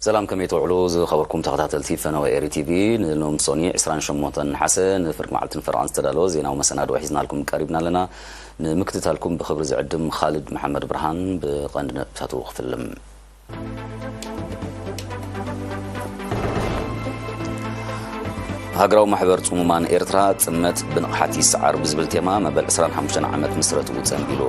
ሰላም፣ ከመይ ትውዕሉ ዝኸበርኩም ተኸታተልቲ ፈነወ ኤሪ ቲቪ? ንሎሚ ሶኒ ዕስራን ሸሞንተን ነሓሰ ንፍርቂ መዓልትን ፈረቓን ዝተዳለወ ዜናዊ መሰናድኦ ሒዝናልኩም ቀሪብና ኣለና። ንምክትታልኩም ብኽብሪ ዝዕድም ኻልድ መሓመድ ብርሃን። ብቐንዲ ነጥብታቱ ክፍልም። ሃገራዊ ማሕበር ጽሙማን ኤርትራ፣ ጽመት ብንቕሓት ይሰዓር ብዝብል ቴማ መበል ዕስራን ሓሙሽተን ዓመት ምስረትኡ ጸንቢሉ።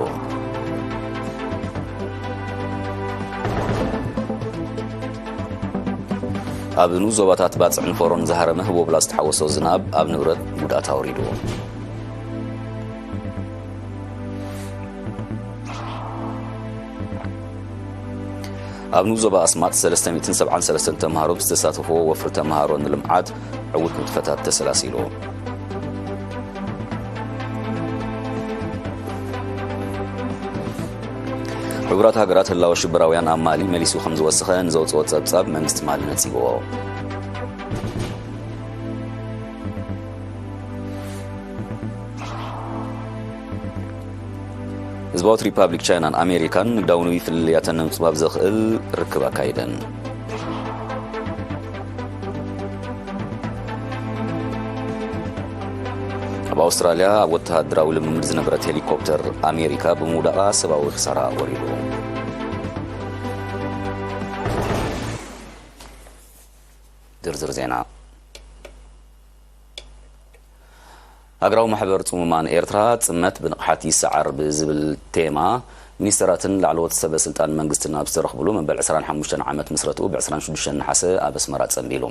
ኣብ ንኡስ ዞባታት ባጽዕን ፎሮን ዝሃረመ ህቦብላ ዝተሓወሶ ዝናብ ኣብ ንብረት ጉድኣት ኣውሪዱ። ኣብ ንኡስ ዞባ ኣስማጥ ሰለስተ ሚእትን ሰብዓን ሰለስተን ተምሃሮ ብዝተሳተፍዎ ወፍሪ ተምሃሮ ንልምዓት ዕዉት ንጥፈታት ተሰላሲሉ። ሕቡራት ሃገራት ህላወ ሽበራውያን ኣብ ማሊ መሊሱ ከም ዝወሰኸ ንዘውፅኦ ጸብጻብ መንግስቲ ማሊ ነጺግዎ። ህዝባዊት ሪፓብሊክ ቻይናን ኣሜሪካን ንግዳዊ ፍልልያተን ንምጽባብ ዘኽእል ርክብ ኣካይደን። ኣብ ኣውስትራልያ ኣብ ወተሃደራዊ ልምምድ ዝነበረት ሄሊኮፕተር ኣሜሪካ ብምውዳቓ ሰብኣዊ ክሳራ ወሪዱ። ዝርዝር ዜና። ሃገራዊ ማሕበር ጽሙማን ኤርትራ፣ ጽመት ብንቕሓት ይሰዓር ብዝብል ቴማ፣ ሚኒስተራትን ላዕለዎት ሰበ ስልጣን መንግስትን ኣብ ዝተረኽብሉ መበል ዕስራን ሓሙሽተን ዓመት ምስረትኡ ብ ዕስራን ሽዱሽተን ነሓሰ ኣብ ኣስመራ ጸንቢሉ።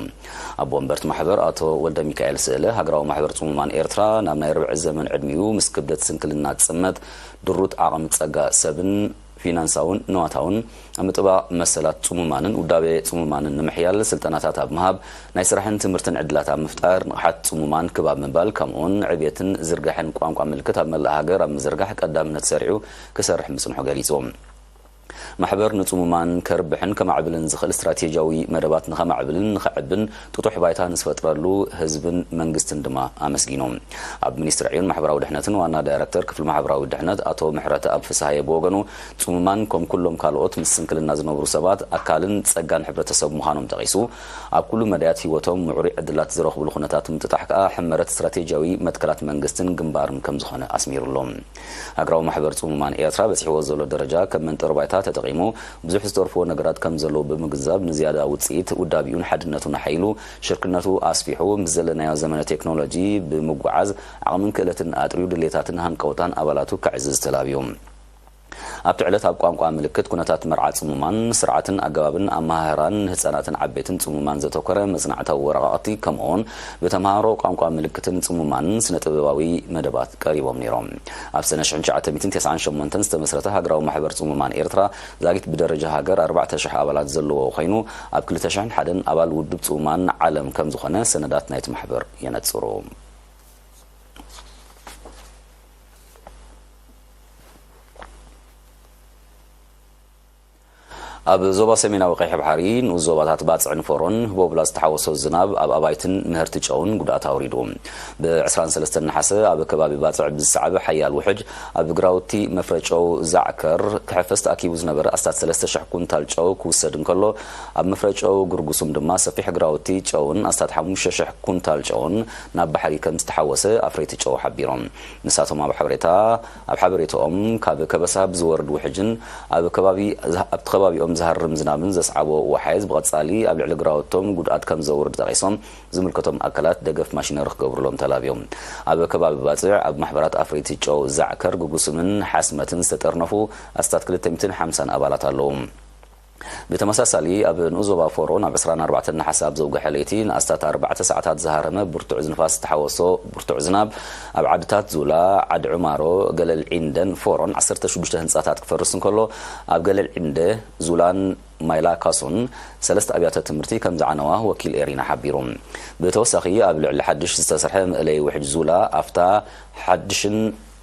ኣቦ ወንበርቲ ማሕበር ኣቶ ወልደ ሚካኤል ስእለ፣ ሃገራዊ ማሕበር ጽሙማን ኤርትራ ናብ ናይ ርብዒ ዘመን ዕድሚኡ ምስ ክብደት ስንክልና ጽመት፣ ድሩት ዓቕሚ ጸጋ ሰብን ፊናንሳውን ንዋታውን ኣብ ምጥባቕ መሰላት ጽሙማንን ውዳቤ ጽሙማንን ንምሕያል ስልጠናታት ኣብ ምሃብ፣ ናይ ስራሕን ትምህርትን ዕድላት ኣብ ምፍጣር፣ ንቕሓት ጽሙማን ክብ ኣብ ምባል፣ ከምኡውን ዕብየትን ዝርጋሐን ቋንቋ ምልክት ኣብ መላእ ሃገር ኣብ ምዝርጋሕ ቀዳምነት ሰሪዑ ክሰርሕ ምጽንሑ ገሊጹ። ማሕበር ንጽሙማን ከርብሕን ከማዕብልን ዝኽእል ስትራቴጂያዊ መደባት ንኸማዕብልን ንኸዕብን ጥጡሕ ባይታ ንዝፈጥረሉ ህዝብን መንግስትን ድማ ኣመስጊኑ። ኣብ ሚኒስትሪ ዕዮን ማሕበራዊ ድሕነትን ዋና ዳይረክተር ክፍሊ ማሕበራዊ ድሕነት ኣቶ ምሕረተኣብ ፍስሃየ ብወገኑ፣ ጽሙማን ከም ኩሎም ካልኦት ምስ ስንክልና ዝነብሩ ሰባት ኣካልን ጸጋን ሕብረተሰብ ምዃኖም ጠቒሱ፣ ኣብ ኩሉ መዳያት ህይወቶም ምዕሩይ ዕድላት ዝረኽብሉ ኩነታት ምጥጣሕ ከኣ ሕመረት ስትራቴጂያዊ መትከላት መንግስትን ግንባርን ከም ዝኾነ ኣስሚሩሎም። ሃገራዊ ማሕበር ጽሙማን ኤርትራ በጺሕዎ ዘሎ ደረጃ ከም መንጠሪ ባይታ ተጠቒሙ ብዙሕ ዝተርፍዎ ነገራት ከም ዘለዉ ብምግንዛብ፣ ንዝያዳ ውጽኢት ውዳቢኡን ሓድነቱን ኣሐይሉ፣ ሽርክነቱ ኣስፊሑ፣ ምስ ዘለናዮ ዘመነ ቴክኖሎጂ ብምጉዓዝ፣ ዓቕምን ክእለትን ኣጥርዩ ድሌታትን ሃንቀውታን ኣባላቱ ከዕዝዝ ተላብዩ። ኣብቲ ዕለት ኣብ ቋንቋ ምልክት ኩነታት መርዓ ጽሙማን፣ ስርዓትን ኣገባብን ኣመሃህራን ንህጻናትን ዓበይትን ጽሙማን ዘተኮረ መጽናዕታዊ ወረቓቕቲ፣ ከምኡውን ብተምሃሮ ቋንቋ ምልክትን ጽሙማንን ስነ ጥበባዊ መደባት ቀሪቦም ነይሮም። ኣብ ሰነ ሽሕን ትሽዓተ ሚእትን ተስዓን ሸሞንተን ዝተመስረተ ሃገራዊ ማሕበር ጽሙማን ኤርትራ፣ ዛጊት ብደረጃ ሃገር ኣርባዕተ ሽሕ ኣባላት ዘለዎ ኮይኑ፣ ኣብ ክልተ ሽሕን ሓደን ኣባል ውድብ ጽሙማን ዓለም ከም ዝኾነ ሰነዳት ናይቲ ማሕበር የነጽሩ። ኣብ ዞባ ሰሜናዊ ቀይሕ ባሕሪ ንኡስ ዞባታት ባጽዕን ፎሮን ህቦብላ ዝተሓወሶ ዝናብ ኣብ ኣባይትን ምህርቲ ጨውን ጉድኣት ኣውሪዱ። ብ ዕስራን ሰለስተን ነሓሰ ኣብ ከባቢ ባጽዕ ብዝሰዓበ ሓያል ውሕጅ ኣብ ግራውቲ መፍረ ጨው ዛዕከር ክሕፈስ ተኣኪቡ ዝነበረ ኣስታት ሰለስተ ሽሕ ኩንታል ጨው ክውሰድ እንከሎ፣ ኣብ መፍረ ጨው ጉርጉሱም ድማ ሰፊሕ ግራውቲ ጨውን ኣስታት ሓሙሽተ ሽሕ ኩንታል ጨውን ናብ ባሕሪ ከም ዝተሓወሰ ኣፍረይቲ ጨው ሓቢሮም። ንሳቶም ኣብ ሓበሬታ ኣብ ሓበሬታኦም፣ ካብ ከበሳ ብዝወርድ ውሕጅን ኣብ ከባቢ ኣብቲ ከባቢኦም ዝሃርም ዝናብን ዘስዓቦ ወሓይዝ ብቐጻሊ ኣብ ልዕሊ ግራውቶም ጉድኣት ከም ዘውርድ ጠቒሶም፣ ዝምልከቶም ኣካላት ደገፍ ማሽነሪ ክገብሩሎም ተላብዮም። ኣብ ከባቢ ባጽዕ ኣብ ማሕበራት ኣፍረይቲ ጨው ዛዕከር፣ ጉጉስምን ሓስመትን ዝተጠርነፉ ኣስታት ክልተ ሚእትን ሓምሳን ኣባላት ኣለዉ። ብተመሳሳሊ፣ ኣብ ንኡስ ዞባ ፎሮ ናብ ዕስራን ኣርባዕተን ነሓሰ ኣብ ዘውግሐ ለይቲ ንኣስታት ኣርባዕተ ሰዓታት ዝሃረመ ብርቱዕ ንፋስ ዝተሓወሶ ብርቱዕ ዝናብ፣ ኣብ ዓድታት ዙላ፣ ዓዲ ዑማሮ፣ ገለል ዒንደን ፎሮን ዓሰርተ ሽዱሽተ ህንጻታት ክፈርስ እንከሎ፣ ኣብ ገለል ዒንደ፣ ዙላን ማይላካሶን ሰለስተ ኣብያተ ትምህርቲ ከም ዝዓነዋ ወኪል ኤሪና ሓቢሩ። ብተወሳኺ፣ ኣብ ልዕሊ ሓድሽ ዝተሰርሐ መእለዪ ውሕጅ ዙላ፣ ኣፍታ ሓድሽን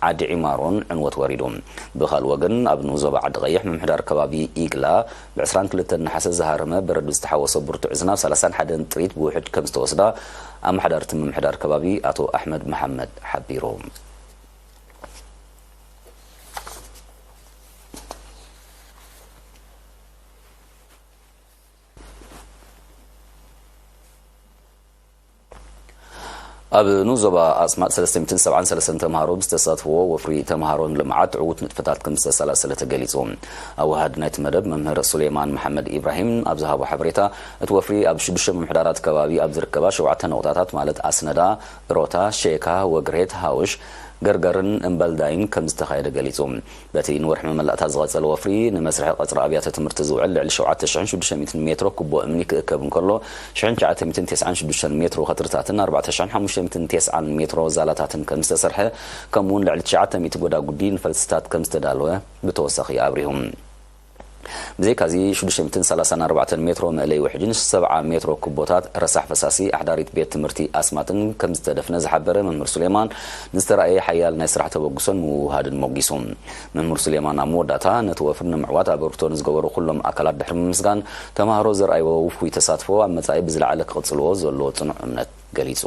ዓዲ ዒማሮን ዕንወት ወሪዱ። ብኻልእ ወገን፣ ኣብ ንኡስ ዞባ ዓዲ ቀይሕ ምምሕዳር ከባቢ ኢግላ፣ ብ ዕስራን ክልተን ነሓሰ ዝሃረመ በረዶ ዝተሓወሶ ብርቱዕ ዝናብ ሰላሳን ሓደን ጥሪት ብውሕጅ ከም ዝተወስዳ ኣመሓዳሪ እቲ ምምሕዳር ከባቢ ኣቶ ኣሕመድ መሓመድ ሓቢሩ። ኣብ ንኡስ ዞባ ኣስማጥ ሰለስተ ሚእትን ሰብዓን ሰለስተን ተምሃሮ ብዝተሳትፍዎ ወፍሪ ተምሃሮን ልምዓት ዕዉት ንጥፈታት ከም ዝተሰላሰለ ተገሊጹ። ኣወሃዲ ናይቲ መደብ መምህር ሱሌማን መሓመድ ኢብራሂም ኣብ ዝሃቦ ሓበሬታ፣ እቲ ወፍሪ ኣብ ሽዱሽተ ምምሕዳራት ከባቢ ኣብ ዝርከባ ሸውዓተ ነቑጣታት ማለት ኣስነዳ፣ እሮታ፣ ሼካ፣ ወግሬት፣ ሃውሽ፣ ገርገርን እምበልዳይን ከም ዝተኻየደ ገሊጹ። በቲ ንወርሒ መመላእታ ዝቐጸለ ወፍሪ፣ ንመስርሒ ቀጽሪ ኣብያተ ትምህርቲ ዝውዕል ልዕሊ ሸውዓተ ሽሕን ሽዱሽተ ሚእትን ሜትሮ ኩቦ እምኒ ክእከብ እንከሎ፣ ሽሕን ትሽዓተ ሚእትን ተስዓን ሽዱሽተን ሜትሮ ኸትርታትን ኣርባዕተ ሽሕን ሓሙሽተ ሚእትን ተስዓን ሜትሮ ዛላታትን ከም ዝተሰርሐ፣ ከምኡውን ልዕሊ ትሽዓተ ሚእቲ ጎዳጉዲ ንፈልስታት ከም ዝተዳለወ ብተወሳኺ ኣብሪሁ። ብዘይካዚ፣ ሽዱሽተ ሚእትን ሰላሳን ኣርባዕተን ሜትሮ መእለይ ውሕጅን ሰብዓ ሜትሮ ኩቦታት ረሳሕ ፈሳሲ ኣሕዳሪት ቤት ትምህርቲ ኣስማጥን ከም ዝተደፍነ ዝሓበረ መምህር ሱሌማን፣ ንዝተራእየ ሓያል ናይ ስራሕ ተበግሶን ምውህሃድን ሞጊሱ። መምህር ሱሌማን ኣብ መወዳእታ፣ ነቲ ወፍሪ ንምዕዋት ኣበርክቶ ንዝገበሩ ኩሎም ኣካላት ድሕሪ ምምስጋን፣ ተምሃሮ ዘርኣይዎ ውፉይ ተሳትፎ ኣብ መጻኢ ብዝለዓለ ክቕጽልዎ ዘለዎ ጽኑዕ እምነት ገሊጹ።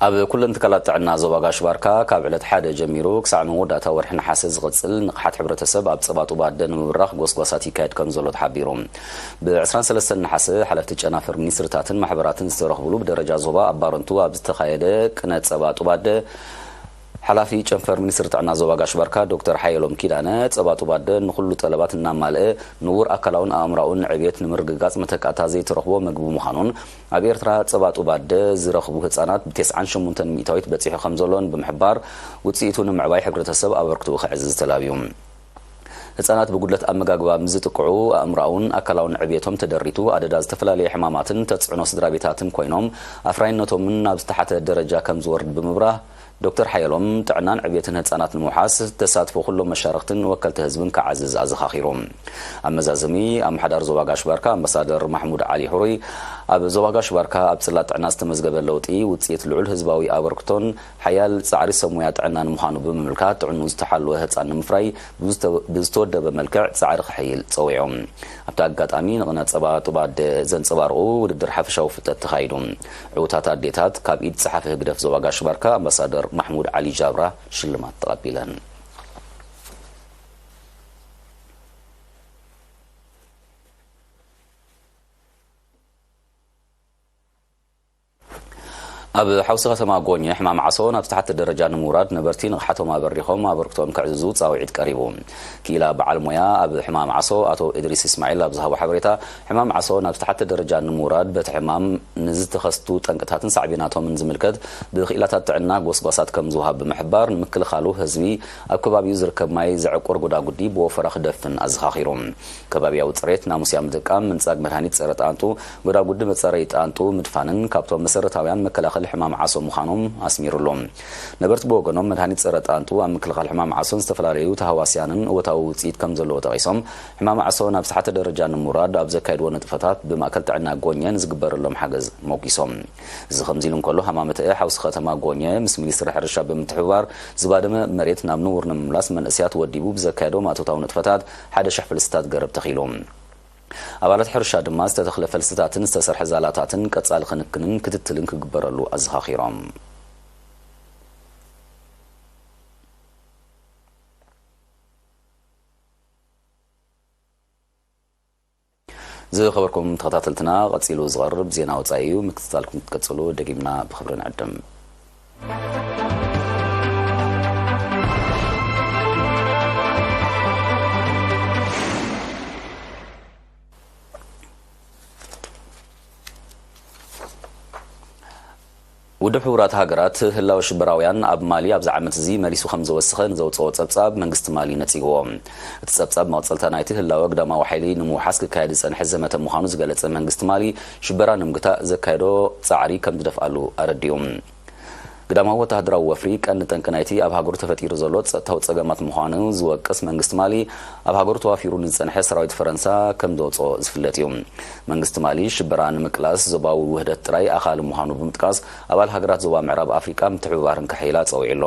ኣብ ኩለን ትካላት ጥዕና ዞባ ጋሽ ባርካ፣ ካብ ዕለት ሓደ ጀሚሩ ክሳዕ መወዳእታ ወርሒ ነሓሰ ዝቕጽል ንቕሓት ሕብረተሰብ ኣብ ጸባ ጡብ ኣደ ንምብራኽ ጎስጓሳት ይካየድ ከም ዘሎ ተሓቢሩ። ብ ዕስራን ሰለስተን ነሓሰ፣ ሓለፍቲ ጨናፍር ሚኒስትርታትን ማሕበራትን ዝተረኽብሉ ብደረጃ ዞባ ኣብ ባረንቱ ኣብ ዝተኻየደ ቅነ ጸባ ጡብ ኣደ፣ ሓላፊ ጨንፈር ሚኒስትሪ ጥዕና ዞባ ጋሽ ባርካ ዶክተር ሓየሎም ኪዳነ፣ ጸባ ጡብ ኣደ ንኹሉ ጠለባት እናማልአ፣ ንቡር ኣካላውን ኣእምራውን ዕብየት ንምርግጋጽ መተካእታ ዘይተረኽቦ መግቢ ምዃኑን፣ ኣብ ኤርትራ ጸባ ጡብ ኣደ ዝረኽቡ ህጻናት ብ ተስዓን ሸሞንተን ሚእታዊት በጺሑ ከም ዘሎን ብምሕባር፣ ውጽኢቱ ንምዕባይ ሕብረተሰብ ኣበርክትኡ ከዕዝዝ ተላብዩ። ህጻናት ብጉድለት ኣመጋግባ ምስ ዝጥቅዑ፣ ኣእምሮኣውን ኣካላውን ዕብየቶም ተደሪቱ፣ ኣደዳ ዝተፈላለየ ሕማማትን ተጽዕኖ ስድራ ቤታትን ኮይኖም፣ ኣፍራይነቶምን ናብ ዝተሓተ ደረጃ ከም ዝወርድ ብምብራህ፣ ዶክተር ሓየሎም፣ ጥዕናን ዕብየትን ህጻናት ንምውሓስ፣ ተሳትፎ ኩሎም መሻርኽትን ወከልቲ ህዝብን ክዓዝዝ ኣዘኻኺሩ። ኣብ መዛዘሚ፣ ኣመሓዳሪ ዞባ ጋሽ ባርካ ኣምባሳደር ማሕሙድ ዓሊ ሕሩይ፣ ኣብ ዞባ ጋሽ ባርካ ኣብ ጽላት ጥዕና ዝተመዝገበ ለውጢ፣ ውጽኢት ልዑል ህዝባዊ ኣበርክቶን ሓያል ጻዕሪ ሰብ ሞያ ጥዕናን ምዃኑ ብምምልካት፣ ጥዕንኡ ዝተሓለወ ህጻን ንምፍራይ ብዝተ-፣ ብዝተወደበ መልክዕ ጻዕሪ ክሕይል ጸዊዑ። ኣብቲ ኣጋጣሚ፣ ንቕነ ጸባ ጡብ ኣደ ዘንጸባርቑ ውድድር ሓፈሻዊ ፍልጠት ተኻይዱ። ዕዉታት ኣዴታት፣ ካብ ኢድ ጸሓፊ ህግደፍ ዞባ ጋሽ ባርካ ኣምባሳደር ማሕሙድ ዓሊ ጃብራ ሽልማት ተቐቢለን። ኣብ ሓውሲ ከተማ ጎኘ ሕማም ዓሶ ናብ ዝተሓተ ደረጃ ንምውራድ ነበርቲ ንቕሓቶም ኣበሪኾም ኣበርክቶኦም ከዕዝዙ ጻውዒት ቀሪቡ። ክኢላ በዓል ሞያ ኣብ ሕማም ዓሶ ኣቶ እድሪስ እስማዒል ኣብ ዝሃቦ ሓበሬታ፣ ሕማም ዓሶ ናብ ዝተሓተ ደረጃ ንምውራድ በቲ ሕማም ንዝተኸስቱ ጠንቅታትን ሳዕቤናቶምን ዝምልከት ብክኢላታት ጥዕና ጎስጓሳት ከም ዝወሃብ ብምሕባር፣ ንምክልኻሉ ህዝቢ ኣብ ከባቢኡ ዝርከብ ማይ ዘዕቁር ጎዳጉዲ ብወፈራ ክደፍን ኣዘኻኺሩ። ከባቢያዊ ጽሬት፣ ናሙስያ ምጥቃም፣ ምንጻግ መድሃኒት ጸረ ጣንጡ፣ ጎዳጉዲ መጻረዪ ጣንጡ ምድፋንን ካብቶም መሰረታውያን መከላኸሊ ሕማም ዓሶ ምዃኖም ኣስሚሩሉ። ነበርቲ ብወገኖም፣ መድሃኒት ጸረ ጣንጡ ኣብ ምክልኻል ሕማም ዓሶን ዝተፈላለዩ ተሃዋስያንን እወታዊ ውጽኢት ከም ዘለዎ ጠቒሶም፣ ሕማም ዓሶ ናብ ዝተሓተ ደረጃ ንምውራድ ኣብ ዘካየድዎ ንጥፈታት ብማእከል ጥዕና ጎኘ ንዝግበረሎም ሓገዝ ሞጊሶም። እዚ ከምዚ ኢሉ እንከሎ፣ ሃማመተአ ሓውሲ ከተማ ጎኘ ምስ ሚኒስትሪ ሕርሻ ብምትሕብባር ዝባደመ መሬት ናብ ንቡር ንምምላስ መንእሰያት ወዲቡ ብዘካየዶ ማእቶታዊ ንጥፈታት ሓደ ሽሕ ፍልስታት ገረብ ተኺሉ። ኣባላት ሕርሻ ድማ ዝተተኽለ ፈልስታትን ዝተሰርሐ ዛላታትን ቀጻሊ ክንክንን ክትትልን ክግበረሉ ኣዘኻኺሮም። ዝኸበርኩም ተኸታተልትና፣ ቀጺሉ ዝቐርብ ዜና ወጻኢ እዩ። ምክትታልኩም ክትቀጽሉ ደጊምና ብኽብሪ ንዕድም። ውድብ ሕቡራት ሃገራት ህላወ ሽበራውያን ኣብ ማሊ ኣብዚ ዓመት እዚ መሊሱ ከም ዘወሰኸ ንዘውፅኦ ጸብጻብ መንግስቲ ማሊ ነጺግዎ። እቲ ጸብጻብ መቕጸልታ ናይቲ ህላወ ግዳማዊ ሓይሊ ንምውሓስ ክካየድ ዝጸንሐ ዘመተ ምዃኑ ዝገለጸ መንግስቲ ማሊ፣ ሽበራ ንምግታእ ዘካየዶ ጻዕሪ ከም ዝደፍኣሉ ኣረዲኡ። ግዳማዊ ወተሃደራዊ ወፍሪ ቀንዲ ጠንቂ ናይቲ ኣብ ሃገሩ ተፈጢሩ ዘሎ ጸጥታዊ ጸገማት ምዃኑ ዝወቅስ መንግስቲ ማሊ፣ ኣብ ሃገሩ ተዋፊሩ ንዝጸንሐ ሰራዊት ፈረንሳ ከም ዘውጽኦ ዝፍለጥ እዩ። መንግስቲ ማሊ ሽበራ ንምቅላስ ዞባዊ ውህደት ጥራይ ኣኻሊ ምዃኑ ብምጥቃስ፣ ኣባል ሃገራት ዞባ ምዕራብ ኣፍሪቃ ምትሕብባርን ክሕይላ ጸዊዑ ኣሎ።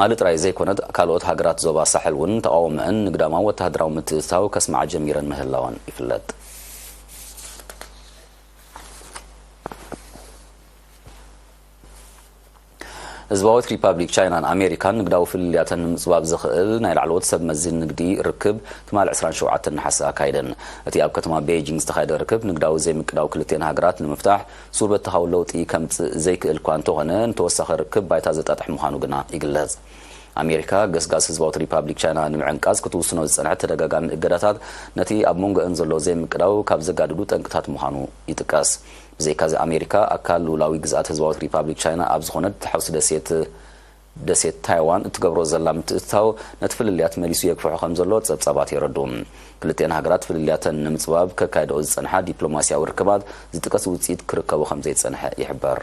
ማሊ ጥራይ ዘይኮነት፣ ካልኦት ሃገራት ዞባ ሳሕል እውን ተቓውሞአን ንግዳማዊ ወተሃደራዊ ምትእትታው ከስምዓ ጀሚረን ምህላወን ይፍለጥ። ህዝባዊት ሪፓብሊክ ቻይናን ኣሜሪካን ንግዳዊ ፍልልያተን ንምጽባብ ዘኽእል ናይ ላዕለዎት ሰብ መዚ ንግዲ ርክብ ትማሊ ዕስራን ሸውዓተን ነሓሰ ኣካይደን። እቲ ኣብ ከተማ ቤይጂንግ ዝተኻየደ ርክብ ንግዳዊ ዘይምቅዳው ክልቲአን ሃገራት ንምፍታሕ ሱር በተኻዊ ለውጢ ከምጽእ ዘይክእል እኳ እንተኾነ፣ ንተወሳኺ ርክብ ባይታ ዘጣጥሕ ምዃኑ ግና ይግለጽ። ኣሜሪካ ገስጋስ ህዝባዊት ሪፓብሊክ ቻይና ንምዕንቃጽ ክትውስኖ ዝጸንሐት ተደጋጋሚ እገዳታት ነቲ ኣብ መንጎአን ዘሎ ዘይምቅዳው ካብ ዘጋድዱ ጠንቅታት ምዃኑ ይጥቀስ። ብዘይካዚ ኣሜሪካ ኣካል ልኡላዊ ግዝኣት ህዝባዊት ሪፓብሊክ ቻይና ኣብ ዝኾነት ሓውሲ ደሴት ደሴት ታይዋን እትገብሮ ዘላ ምትእትታው ነቲ ፍልልያት መሊሱ የግፍሖ ከም ዘሎ ጸብጻባት የረድኡ። ክልቲአን ሃገራት ፍልልያተን ንምጽባብ ከካይደኦ ዝጸንሓ ዲፕሎማስያዊ ርክባት ዝጥቀስ ውጽኢት ክርከቦ ከም ዘይጸንሐ ይሕበር።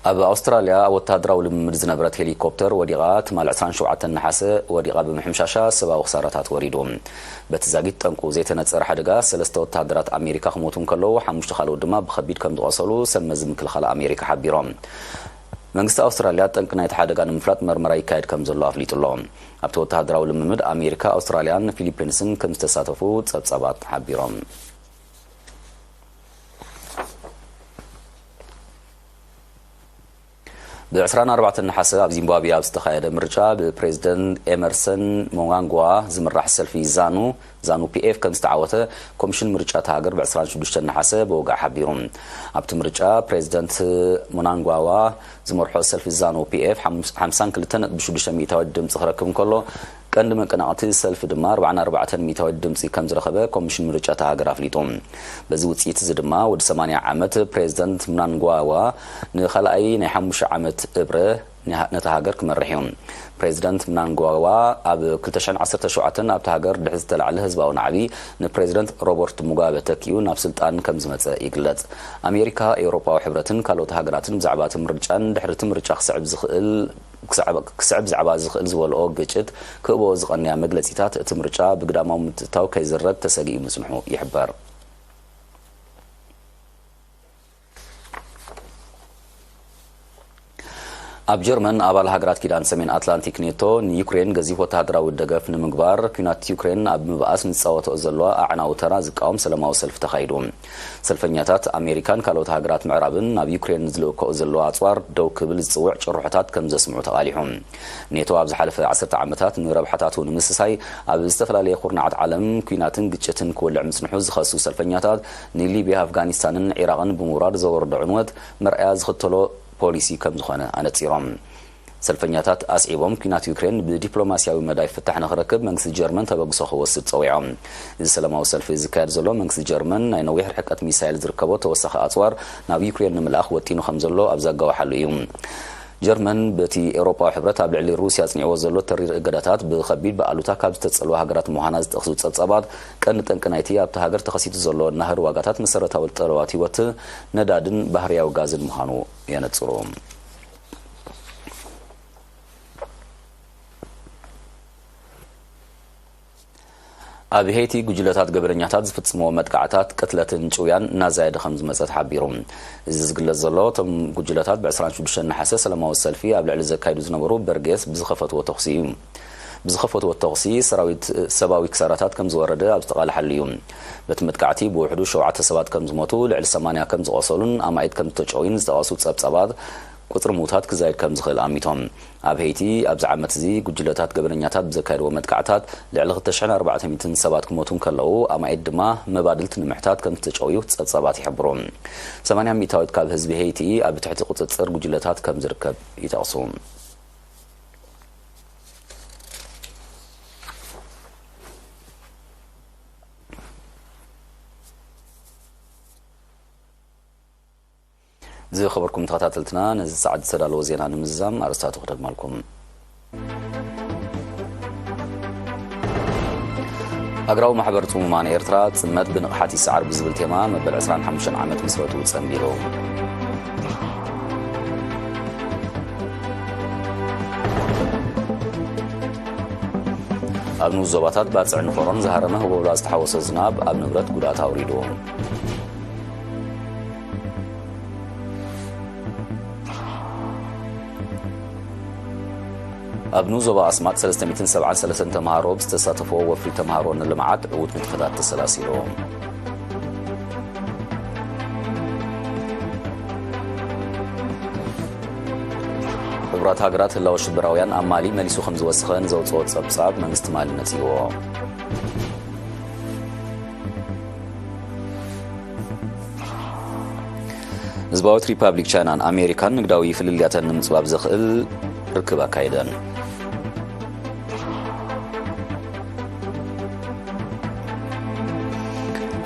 ኣብ ኣውስትራልያ ኣብ ወተሃደራዊ ልምምድ ዝነበረት ሄሊኮፕተር ወዲቓ ትማል ዕስራን ሸውዓተን ነሓሰ ወዲቓ ብምሕምሻሻ ሰብኣዊ ክሳራታት ወሪዱ። በቲ ዛጊት ጠንቁ ዘይተነጸረ ሓደጋ ሰለስተ ወተሃደራት ኣሜሪካ ክሞቱ እንከለዉ፣ ሓሙሽተ ካልኦት ድማ ብኸቢድ ከም ዝቖሰሉ ሰብ መዚ ምክልኻል ኣሜሪካ ሓቢሮም። መንግስቲ ኣውስትራልያ ጠንቂ ናይቲ ሓደጋ ንምፍላጥ መርመራ ይካየድ ከም ዘሎ ኣፍሊጡ ኣሎ። ኣብቲ ወተሃደራዊ ልምምድ ኣሜሪካ፣ ኣውስትራልያን ፊሊፒንስን ከም ዝተሳተፉ ጸብጻባት ሓቢሮም። ብ ዕስራን ኣርባዕተን ነሓሰ ኣብ ዚምባብዌ ኣብ ዝተኻየደ ምርጫ ብፕሬዝደንት ኤመርሰን ሞናንጓ ዝምራሕ ሰልፊ ዛኑ፣ ዛኑ ፒኤፍ፣ ከም ዝተዓወተ ኮሚሽን ምርጫ እታ ሃገር ብ ዕስራን ሽዱሽተን ነሓሰ ብወግዒ ሓቢሩ። ኣብቲ ምርጫ ፕሬዝደንት ሞናንጓዋ ዝመርሖ ሰልፊ ዛኑ ፒኤፍ ሓምሳን ክልተን ነጥቢ ሽዱሽተ ሚእታዊት ድምፂ ክረክብ እንከሎ፣ ቀንዲ መቀናቕቲ ሰልፊ ድማ ኣርባዓን ኣርባዕተን ሚእታዊት ድምፂ ከም ዝረኸበ ኮሚሽን ምርጫ እታ ሃገር ኣፍሊጡ። በዚ ውፅኢት እዚ ድማ ወዲ ሰማንያ ዓመት ፕሬዝደንት ምናንጓዋ ንኻልኣይ ናይ ሓሙሽተ ዓመት እብረ ነታ ሃገር ክመርሕ እዩ። ፕሬዝደንት ምናንጓዋ ኣብ ክልተ ሽሕን ዓሰርተ ሸውዓተን ኣብታ ሃገር ድሕሪ ዝተላዕለ ህዝባዊ ናዕቢ ንፕሬዝደንት ሮበርት ሙጋበ ተኪኡ ናብ ስልጣን ከም ዝመጸ ይግለጽ። ኣሜሪካ፣ ኤውሮጳዊ ሕብረትን ካልኦት ሃገራትን ብዛዕባ እቲ ምርጫን ድሕሪ እቲ ምርጫ ክስዕብ ዝኽእል ክስዕብ ዛዕባ ዝኽእል ዝበልኦ ግጭት ክህብኦ ዝቐንያ መግለጺታት፣ እቲ ምርጫ ብግዳማዊ ምትእትታው ከይዝረግ ተሰጊኡ ምጽንሑ ይሕበር። ኣብ ጀርመን፣ ኣባል ሃገራት ኪዳን ሰሜን ኣትላንቲክ ኔቶ ንዩክሬን ገዚፍ ወተሃደራዊ ደገፍ ንምግባር፣ ኲናት ዩክሬን ኣብ ምብኣስ ንዝጻወትኦ ዘለዋ ኣዕናዊ ተራ ዝቃወም ሰላማዊ ሰልፊ ተኻይዱ። ሰልፈኛታት ኣሜሪካን ካልኦት ሃገራት ምዕራብን ናብ ዩክሬን ንዝልእክኦ ዘለዋ ኣጽዋር ደው ክብል ዝጽውዕ ጭርሖታት ከም ዘስምዑ ተቓሊሑ። ኔቶ ኣብ ዝሓለፈ ዓሰርተ ዓመታት ንረብሓታቱ ንምስሳይ ኣብ ዝተፈላለየ ኩርናዓት ዓለም ኲናትን ግጭትን ክወልዕ ምጽንሑ ዝኸሱ ሰልፈኛታት፣ ንሊብያ፣ ኣፍጋኒስታንን ዒራቕን ብምውራር ዘወርዶ ዕንወት መርኣያ ዝኽተሎ ፖሊሲ ከም ዝኾነ ኣነጺሮም። ሰልፈኛታት ኣስዒቦም፣ ኲናት ዩክሬን ብዲፕሎማስያዊ መዳይ ፍታሕ ንኽረክብ መንግስቲ ጀርመን ተበግሶ ክወስድ ጸዊዖም። እዚ ሰላማዊ ሰልፊ ዝካየድ ዘሎ፣ መንግስቲ ጀርመን ናይ ነዊሕ ርሕቀት ሚሳይል ዝርከቦ ተወሳኺ ኣጽዋር ናብ ዩክሬን ንምልኣኽ ወጢኑ ከም ዘሎ ኣብ ዘጋወሓሉ እዩ። ጀርመን በቲ ኤውሮጳዊ ሕብረት ኣብ ልዕሊ ሩስያ ኣጽኒዕዎ ዘሎ ተሪር እገዳታት ብኸቢድ ብኣሉታ ካብ ዝተጸልዋ ሃገራት ምዃና ዝጠቕሱ ጸብጻባት፣ ቀንዲ ጠንቂ ናይቲ ኣብታ ሃገር ተኸሲቱ ዘሎ ናህሪ ዋጋታት መሰረታዊ ጠለባት ህይወት፣ ነዳድን ባህርያዊ ጋዝን ምዃኑ የነጽሩ። ኣብ ሄይቲ ጉጅለታት ገበነኛታት ዝፍጽምዎ መጥቃዕታት፣ ቅትለትን ጭውያን እናዛየደ ከም ዝመጸ ተሓቢሩ። እዚ ዝግለጽ ዘሎ፣ እቶም ጉጅለታት ብ ዕስራን ሽዱሽተን ነሓሰ ሰላማዊ ሰልፊ ኣብ ልዕሊ ዘካይዱ ዝነበሩ በርጌስ ብዝኸፈትዎ ተኹሲ እዩ። ብዝኸፈትዎ ተኹሲ ሰራዊት ሰብኣዊ ክሳራታት ከም ዝወረደ ኣብ ዝተቓልሓሉ እዩ። በቲ መጥቃዕቲ ብውሕዱ ሸውዓተ ሰባት ከም ዝሞቱ፣ ልዕሊ ሰማንያ ከም ዝቖሰሉን ኣማኢት ከም ዝተጨውዩን ዝጠቐሱ ጸብጻባት፣ ቁጽሪ ምዉታት ክዛይድ ከም ዝኽእል ኣሚቶም። ኣብ ሄይቲ ኣብዚ ዓመት እዚ ጉጅለታት ገበነኛታት ብዘካየድዎ መጥቃዕታት ልዕሊ ክልተ ሽሕን ኣርባዕተ ሚእትን ሰባት ክሞቱ እንከለዉ፣ ኣማኢት ድማ መባድልቲ ንምሕታት ከም ዝተጨውዩ ጸብጻባት ይሕብሩ። ሰማንያ ሚእታዊት ካብ ህዝቢ ሄይቲ ኣብ ትሕቲ ቁጽጽር ጉጅለታት ከም ዝርከብ ይጠቕሱ። ዝኸበርኩም ተኸታተልትና፣ ነዚ ሰዓት ዝተዳለወ ዜና ንምዝዛም ኣርእስታቱ ክደግመልኩም። ሃገራዊ ማሕበር ጽሙማን ኤርትራ፣ ጽመት ብንቕሓት ይሰዓር ብዝብል ቴማ መበል ዕስራን ሓሙሽተን ዓመት ምስረቱ ጸንቢሉ። ኣብ ንኡስ ዞባታት ባጽዕ ንፈሮን ዝሃረመ ህቦብላ ዝተሓወሶ ዝናብ ኣብ ንብረት ጉድኣት ኣውሪዱ። ኣብ ንኡስ ዞባ ኣስማጥ ሰለስተ ሚእትን ሰብዓን ሰለስተን ተምሃሮ ብዝተሳተፍዎ ወፍሪ ተምሃሮ ንልምዓት ዕዉት ንጥፈታት ተሰላሲሉ። ሕቡራት ሃገራት ህላወ ሽበራውያን ኣብ ማሊ መሊሱ ከም ዝወሰኸ ንዘውፅኦ ጸብጻብ መንግስቲ ማሊ ነጺዎ። ህዝባዊት ሪፓብሊክ ቻይናን ኣሜሪካን ንግዳዊ ፍልልያተን ንምጽባብ ዘኽእል ርክብ ኣካይደን።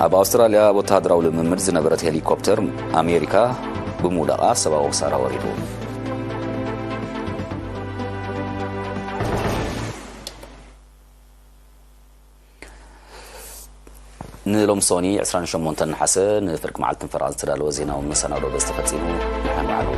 ኣብ ኣውስትራልያ ወተሃደራዊ ልምምድ ዝነበረት ሄሊኮፕተር ኣሜሪካ ብምውዳቓ ሰብኣዊ ክሳራ ወሪዱ። ንሎሚ ሶኒ ዕስራን ሸሞንተን ነሓሰ ንፍርቂ መዓልትን ፈረቓን ዝተዳለወ ዜናዊ መሰናዶ በዚ ተፈጺሙ። ንሓን በዓሉ።